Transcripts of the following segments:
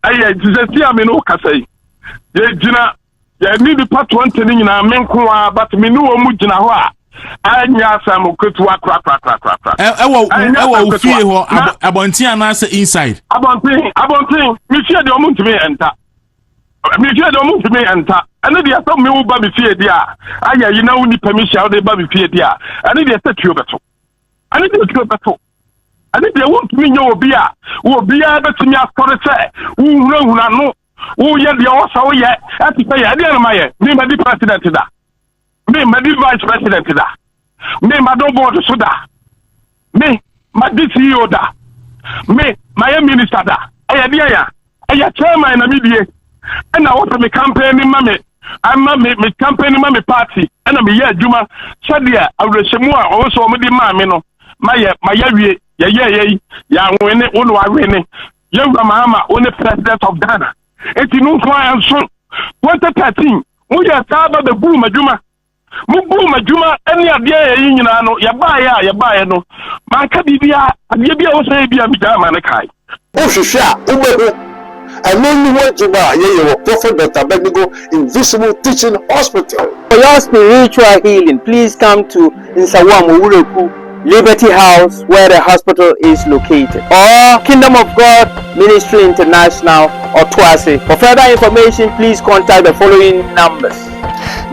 Ɛyɛ nti sɛ si a me ne wo kasa yi, yɛgyina yɛne nipa 20 no nyinaa, me nko a, but me ne wɔ mu gyina hɔ a, ɛnyɛ asɛm ketewa korakorakorakora. Ɛwɔ Ɛnyɛ ɛwɔ asɛm wo fie ketewa. hɔ, abɔnten anaasɛ inside? Abɔnten, abɔnten. Me fie deɛ, ɔmo ntumi ɛnta me fie deɛ, ɔmo ntumi ɛnta. Ɛne deɛ, sɛ me wo ba me fie deɛ a, ayɛ yi na wo nipa mi hyia wode ba me fie deɛ a, ɛne deɛ sɛ tuo bɛto, ɛne deɛ tuo bɛto. Ɛne deɛ wontumi nyɛ obi a obiara bɛtumi asɔre sɛ wohunahuna no, woyɛ deɛ ɔsɛ woyɛ. Ɛte sɛ yɛ ɛdeɛ no ma yɛ me ma di president da, me ma di vice president da, me ma do board so da, me ma di CEO da, me ma yɛ minister da. Ɛyɛ deɛ ya ɛyɛ chairman na me die, ɛna wɔsɛ me campaign ma me ama me campaign ma me party, ɛna me yɛ adwuma sɛdeɛ awerɛhyɛmu a ɔwɔ sɛ wɔn de maa me no ma yɛ ma yɛ wie. Yɛyɛ yɛ yi yɛawene wo ne wawene yɛwura Mahama, wo ne President of Ghana. Eti no nko ara nso, 2013 moyɛ saa ba bɛguu m'adwuma, moguu m'adwuma ne adeɛ yɛ yi nyinaa no. Yɛbaeɛ a yɛbaeɛ no, manka biribiara. Adeɛ bi a wɔsɛ yɛ bi a megyaa ma ne kae. Wohwehwɛ a wobɛhu ɛno ne ho adwuma a yɛyɛ wɔ Prophet Dr Abednego Invisible Teaching Hospital. For your spiritual healing, please come to Nsawam Owureku Liberty House, where the hospital is located, or Kingdom of God Ministry International or Tuase. For further information, please contact the following numbers.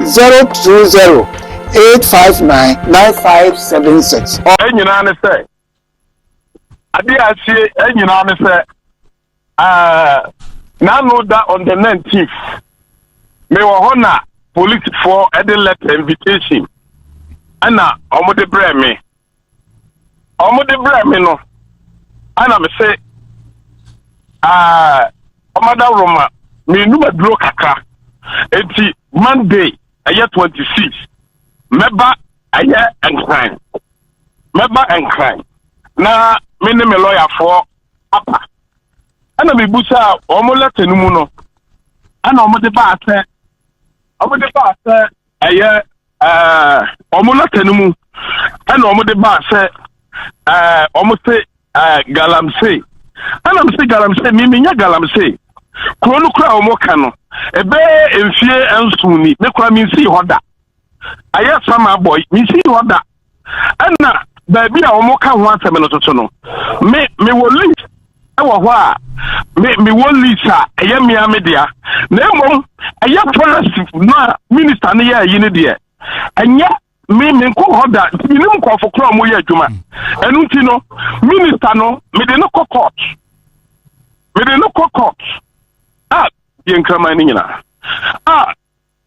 020 859 9576. Ɛnyinaa ne sɛ adeɛ a asie ɛnyinaa ne sɛ n'ano da on the 19th, mewɔ hɔ na polisifoɔ ɛde letter invitation ɛna wɔde brɛ me. Wɔde brɛ me no, ɛna me se ɔmada roma menum aduro kakra, eti Monday ɛyɛ 26 mɛba ɛyɛ Nkran, mɛba Nkran na me ne me lɔyafoɔ apa. Ɛna mebusa wɔn letter no mu no, ɛna wɔn de baa sɛ ɛyɛ wɔn letter no mu, ɛna wɔn de baa sɛ wɔn se galamsey. Ɛna me se galamsey, mi mi nyɛ galamsey. Kuro no kura a wɔn ka no, ɛbɛyɛ mfie 7 ni, me kura mi nsi hɔ da. Ɛyɛ sama boy, mi nsi hɔ da. Ɛna baabi a wɔn ka ho asɛm no soso no, me wɔ lease ɛwɔ hɔ a me wɔ lease a ɛyɛ mmea me dea. Na mmom ɛyɛ forest no a minister no yɛ ayi no deɛ, ɛnyɛ me nkɔ hɔ da, nti menim nkɔfo korɔ a wɔyɛ adwuma. Ɛno nti no, minister no, mede no kɔ court, mede no kɔ court a yɛ nkraman no nyinaa a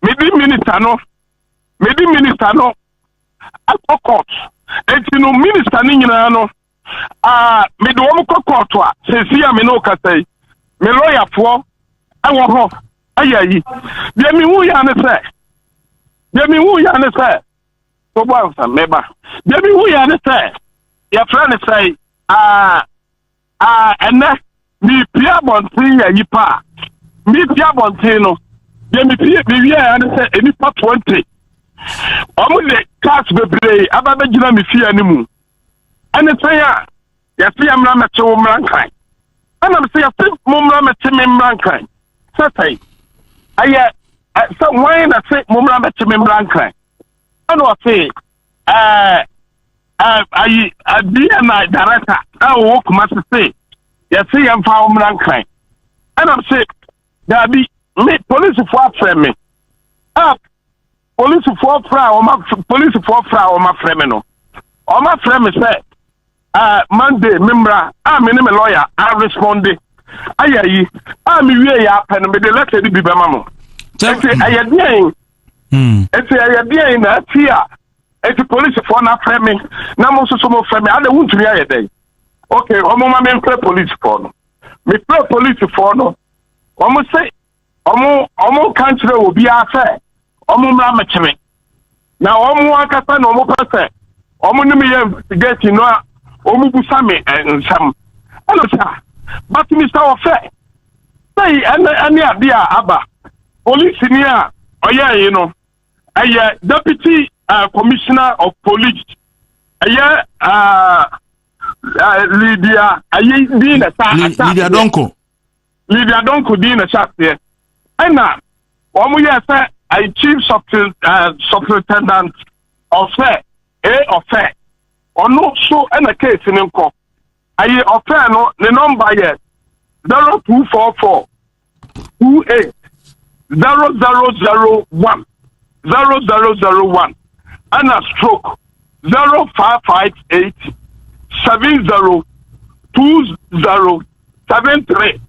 mede minister no akɔ court. Eti no, minister no nyinaa no a mede wɔn kɔ court a, sɛsi a me ne wo kasa yi, me lɔyafoɔ ɛwɔ hɔ. Ɛyɛ ayi deɛ mehu ya ne sɛ tɔbɔ ansa mɛba. Deɛ mehu ya ne sɛ yɛfrɛ ne sɛ aa aa ɛnɛ mepie abɔnten yɛ yi pa a mepie abɔnten no, deɛ mepie mewie ya ne sɛ nnipa 20, wɔn de cars bebree aba bɛgyina me fie anim. Ɛne sɛn a yɛse yɛ mmra mɛkye wo mmra Nkran. Ɛnam sɛ yɛse mo mmra mɛkye me mmra Nkran sɛ sɛn ɛyɛ sɛ wɔn na se mo mmra mɛkye me mmra Nkran. Ɛna ɔse ɛɛ ɛɛ ayi BNI director a ɔwɔ Kumasi se yɛse yɛmfa wo mmra Nkran. Ɛnam se daabi, me polisifoɔ afrɛ me a polisifoɔ frɛ a wɔn afrɛ me no, wɔn afrɛ me sɛ Monday me mmra a me ne me lawyer a respond ayɛ yi a me wie yɛ apɛ no, mede letter no bi bɛma mo. Eti ɛyɛ deɛn? Eti ɛyɛ deɛn na ati a eti polisifoɔ no afrɛ me na mo nso so mo frɛ me ada wuntumi ayɛ dɛn? Okay, wɔn ma me mfrɛ polisifoɔ no. Me frɛ polisifoɔ no, wɔn se wɔn ka nkyerɛ obiara sɛ wɔn mmra mɛkyere, na wɔn ankasa na wɔn pɛ sɛ wɔn ne me yɛ investigation no a wɔn busa me nsɛm. Ɛna sɛ but Mr Ɔfɛ sɛyi ɛne adeɛ a aba, polisini a ɔyɛ yi no ɛyɛ Deputy Commissioner of Police, ɛyɛ Lydia ayi bi na sa. Lydia Donko. Lydia Donko din na ɛhyɛ aseɛ. Ɛna wɔn yɛ sɛ ayi chief superintendent ɔfɛ A ɔfɛ ɔno so ɛna case ne nkɔ. Ayi ɔfɛ no ne nɔmba yɛ 0244 28 0001 0001 ɛna stroke 0558 702073.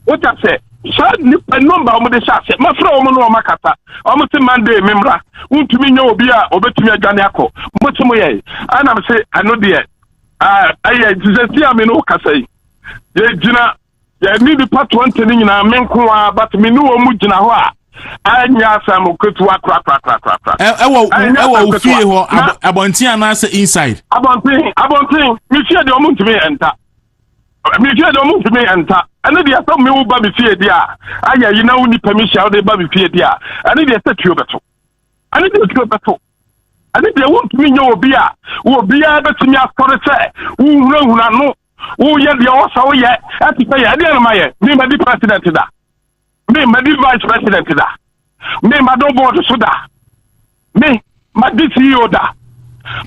Wota sɛ saa nipa nɔmba a wɔde hyɛ ase, mafrɛ wɔn no, wɔn akasa, wɔn se Monday memra. Wontumi nyɛ obi a obetumi adwane akɔ. Mo te mo yɛ ɛna mo se ɛno deɛ ɛyɛ sɛ si a me no kasa yi, yɛgyina yɛne nipa 20 no nyinaa, me nko ara, but me ne wɔn mu gyina hɔ a, ɛnyɛ asɛm ketewa korakorakorakora. Ɛwɔ ɛwɔ wo fie hɔ, abɔnten anaasɛ inside? Abɔnten, abɔnten. Me fie deɛ, ɔmo ntumi ɛnta me fie deɛ, ɔmo ntumi ɛnta. Ɛne deɛ sɛ me wo ba me fie deɛ a ayɛ yi na wo nipa mi hyia wode ba me fie deɛ a, ɛne deɛ sɛ tuo bɛto, ɛne deɛ tuo bɛto. Ɛne deɛ wontumi nyɛ obi a obiara bɛtumi asɔre sɛ wohunahuna no, woyɛ deɛ ɔsɛ woyɛ ɛte sɛ yɛ ɛdeɛ no ma yɛ. Me ma di president da, me ma di vice president da, me ma do board so da, me ma di CEO da,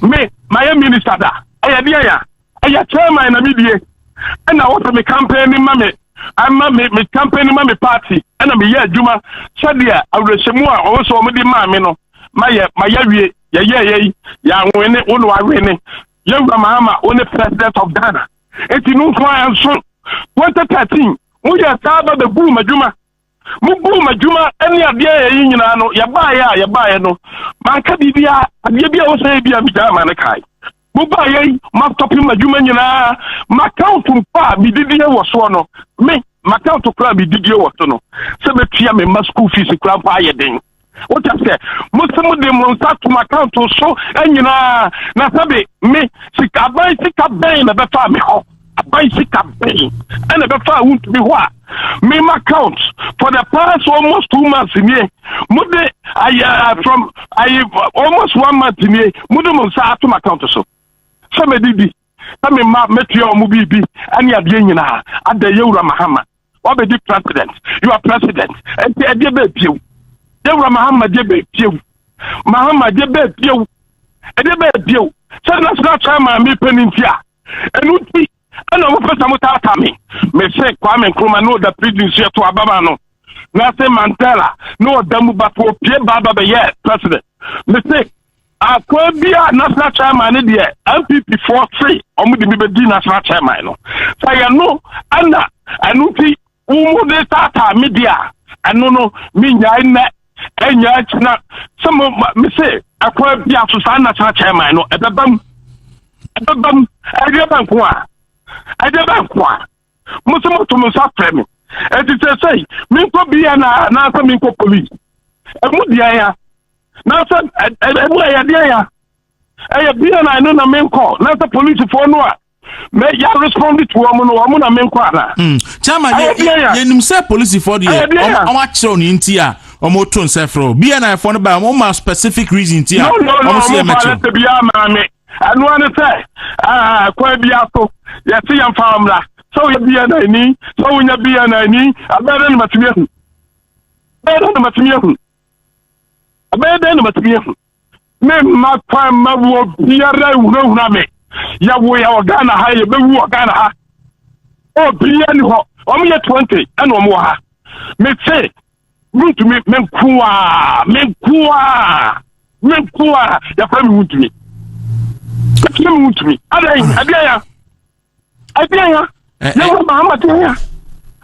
me ma yɛ minister da. Ɛyɛ deɛ ya ɛyɛ chairman na me die ɛna wɔsɛ me campaign ni ma me ama me campaign ma me party, ɛna meyɛ adwuma sɛdeɛ awerɛhyɛmu a ɔwɔ sɛ ɔmo de maa me no mayɛ mayɛ wie. Yɛyɛ yɛ yi yɛawene wo ne wawene yɛwura Mahama, wo ne President of Ghana. Eti no nko ara nso 2013 moyɛ saa ba bɛguu m'adwuma, moguu m'adwuma ne adeɛ yɛ yi nyinaa no. Yɛbaeɛ a yɛbaeɛ no, manka biribia adeɛ bi a wɔ sɛ bi a megyaa ma ne kae. Mobaeɛ yi, mastop m'adwuma nyinaa. M'account mpo a medidie wɔ soɔ no, me m'account koraa a medidie wɔ so no, sɛ bɛtua me mma school fees koraa mpo ayɛ den. Wota sɛ mo sɛ mode mo nsa to m'account so nyinaa na sɛbe me sika, aban sika bɛn na bɛfa me hɔ? Aban sika bɛn ɛna bɛfa a wontumi hɔ a me account for the past almost 2 months nie, mode ayɛ from ayɛ almost one month nie, mode mo nsa ato m'account so sɛ medidi, sɛ me mma mɛtua ɔmo biribi ɛne adeɛ nyinaa ada. Yɛwura Mahama wabɛdi president, you are president, ɛnti ɛdeɛ bɛɛ piew? Yɛwura Mahama deɛ bɛɛ piew? Mahama deɛ bɛɛ piew? Ɛdeɛ bɛɛ piew sɛ national chairman mi pɛ ne nti a ɛno nti ɛna mo pɛ sɛ mo taataa me? Me se Kwame Nkrumah ne ɔda prison so, yɛto abama no. Nelson Mandela ne ɔda mu, but opie baaba bɛyɛ president. Me se akwa bi a national chairman ne deɛ, NPP foɔ se ɔmo de mi bɛdi national chairman no, sɛ yɛ no ɛna ɛno nti wo de taataa me deɛ a, ɛno no menyae nnɛ ɛnya akyina sɛ mo me se ɛkwan bi a so saa national chairman no ɛbɛba mu, ɛbɛba mu. Ɛdeɛ bɛ nko a, ɛdeɛ bɛ nko a mo sɛ moto mo nsa frɛ me? Ɛnti sɛ sɛi menkɔ bia na anaasɛ menkɔ police ɛmu deɛ ya na sɛ ɛmu ɛyɛ deɛ ya ɛyɛ bia na ɛno na menkɔ na sɛ polisifoɔ no a mɛ ya respond to wɔn no, wɔn na menkɔ ana? Chairman, yɛnim sɛ polisifoɔ deɛ ɔmo akyerɛw ne nti a ɔmo to nsa frɛ o. BNI foɔ no ba, ɔmo ma specific reason ti a ɔmo si yɛ mɛkyerɛw? No, no, no, maame, ɛno ane sɛ kwan bia so yɛse yɛmfa mmra sɛ woyɛ BNI ni, sɛ wonya BNI ni, ɛbɛyɛ dɛn na matumi ahu? Ɛbɛyɛ dɛn na matumi ahu? Ɛbɛyɛ dɛn na matumi ahu? Memma kwan ma wɔ biara nhunahuna me. Yɛwo yɛ wɔ Ghana ha, yɛbɛwu wɔ Ghana ha. Obiara ni hɔ, ɔmo yɛ 20 ɛna ɔmo wɔ ha. Mese Wontumi, me nkoa, me nkoa, me nkoa, yɛfrɛ me Wontumi, yɛfrɛ me Wontumi. Adɛn? Ɛdeɛn ya? Ɛdeɛn ya? Yɛwura Mahama, deɛn ya?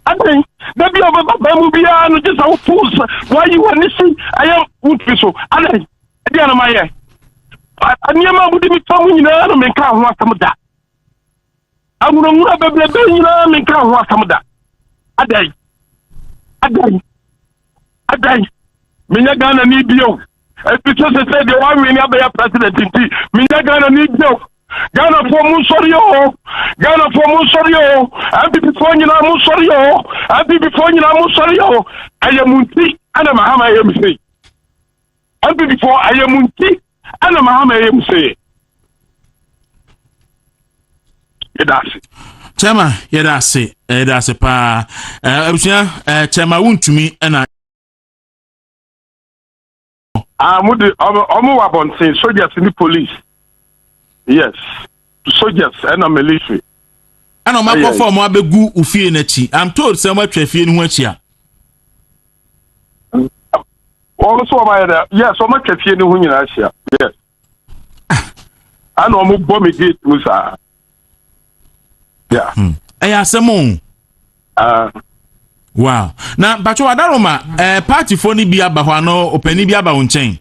Adɛn? Da bi a ɔbɛba ban mu biara no, gye sɛ woto sɛ wayi w'ani si ɛyɛ Wontumi so. Adɛn? Ɛdeɛn na mayɛ? Nneɛma a mode me fa mu nyinaa no, menka ho asɛm da. Awurawura bebrebe nyinaa, menka ho asɛm da. Adɛn? Adɛn? Adɛn? Menyɛ Ghana ni bio? Ɛfi sɛ deɛ wawene abɛyɛ president nti menyɛ Ghana ni bio? Ghanafoɔ mo nsɔre o, Ghanafoɔ mo nsɔre o, NPP foɔ nyinaa mo nsɔre o, NPP foɔ nyinaa mo nsɔre o. Ɛyɛ mo nti ɛna Mahama ɛyɛ mo sei. NPP foɔ, ɛyɛ mo nti ɛna Mahama ɛyɛ mo sei. Yɛda ase. Chairman, yɛda ase, yɛda ase paa. Abusua, Chairman Wontumi ɛna. Ah, mo de ɔmo ɔmo wɔ abɔnten, soldiers ni police. Yes, soldiers ɛna military. Ɛna ɔmo akɔfa ɔmo abɛgu ofie n'akyi. I'm told sɛ ɔmo atwa fie no ho akyia. Wɔn nso wɔn ayɛ dɛ, yes, wɔn atwa fie no ho nyinaa ahyia, yes. Ɛna wɔn bɔ mi gate mu saa. Yeah. Ɛyɛ asɛm o. Wow. Na Bacho Adaroma, partyfoɔ no bi aba hɔ ano, ɔpanin bi aba wo nkyɛn?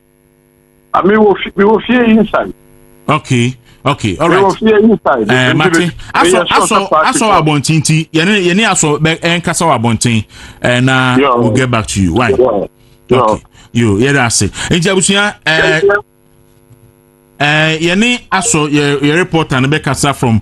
Ah, mi wɔ fie inside. Okay, all Mi right. wɔ fie inside. Mate, asɔ wɔ abɔnten ti yɛne asɔ bɛ ɛnkasa wɔ abɔnten na we'll get back to you. Why? Yeah. Okay. Yo, yɛda ase. Nti abusua, yɛne asɔ yɛ reporter no bɛkasa from